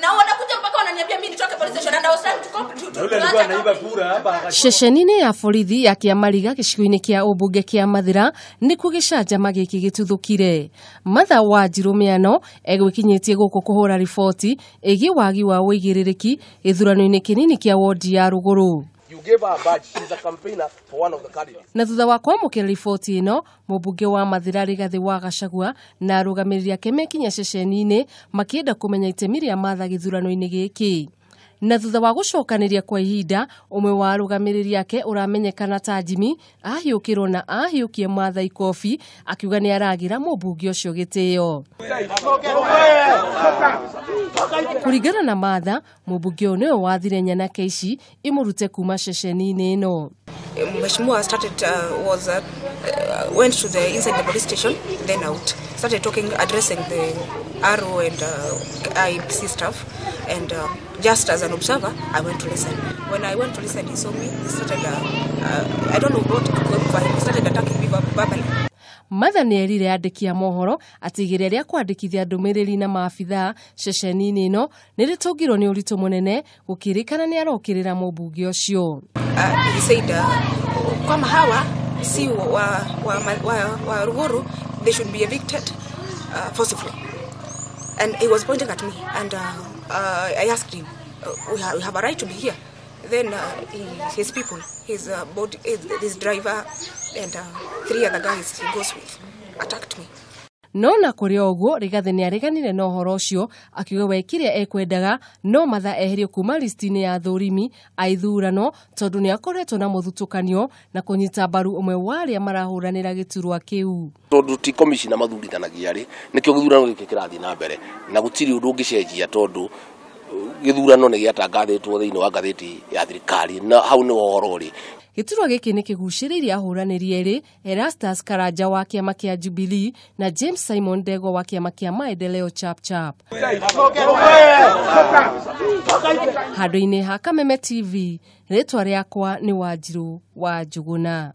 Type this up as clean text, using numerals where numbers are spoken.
Na wanakuja mpaka wananiambia mimi nitoke police station and I was trying to anaiba kura hapa. Ceceni-inĩ ya borithi ya Kĩamariga gĩcigo-inĩ kĩa ũmbunge kĩa Mathĩra nĩkuo gĩcanjama gĩkĩ gĩtuthũkire. Martha Wanjiru Mĩano egwĩkinyĩtie gũkũ kũhũra riboti ĩgiĩ wagi wa ũigĩrĩrĩki gĩthurano-inĩ kĩnini kĩa wondi ya Rũgũrũ. You gave her a badge. She's a campaigner for one of the candidates. Na thutha wa kwamũkĩra riboti ĩno, mũmbunge wa Mathĩra Rigathĩ wa Gachagua na arũgamĩrĩri ake mekinya ceceni-inĩ makĩenda kũmenya itemi rĩa Martha gĩthurano-inĩ gĩkĩ. Na thutha wa gũcokanĩria kwa ihinda, ũmwe wa arũgamĩrĩri ake ũramenyekana ta Jimmy ahiũkĩrwo na ahiũkie Martha ikobi akiuga nĩ aragĩra mũmbunge ũcio gĩtĩo. Kũringana na Martha, mũmbunge ũyũ nĩwe wathire nyanake ici imũrute kuma ceceni-inĩ ĩno. Mheshimiwa started was went to the inside the police station, then out. Started talking, addressing the RO and IEBC staff, and just as an observer, I went to listen. When I went to listen, he saw me. He started, I don't know what, but he started attacking me verbally. Martha nĩ erire andĩki a mohoro atĩ igeria rĩa kwandĩkithia ndũmĩrĩri na maabithaa ceceni-inĩ ĩno nĩ rĩtũngirwo nĩ ũritũ mũnene gũkĩrĩkana nĩ arokĩrĩra mũmbunge ũcio. He said, kama hawa si wa Ruguru, they should be evicted forcibly. And he was pointing at me, and I asked him, we have a right to be here. Then his people, his body, his driver, and three other guys he goes with, attacked me. No na kũrĩ o ũguo, Rigathĩ nĩ areganire na ũhoro ũcio akiuga we kĩrĩa ekwendaga no Martha eherio kuma listi-inĩ ya thũrimi a ithurano tondũ nĩ akoretwo na mũthutũkanio na kũnyita mbaru ũmwe wa arĩa marahũranĩra gĩturwa kĩu. Tondũ ti commissioner mathurithanagia rĩ, nĩkĩo gĩthurano gĩkĩ kĩrathiĩ na mbere na gũtirĩ ũndũ ũngĩcenjia tondũ gĩthurano nĩ gĩatangathĩtwo thĩinĩ wa ngathĩti ya thirikari na hau nĩho ũhoro ũrĩ. Gĩturwa gĩkĩ nĩ kĩgucĩrĩirie ahũranĩri erĩ, Erastus Karanja wa kĩama kĩa Jubilee na James Simon Ndegwa wa kĩama kĩa Maendeleo Chapchap. Handũ-inĩ ha Kameme TV, rĩtwa rĩakwa nĩ Wanjiru wa Njuguna.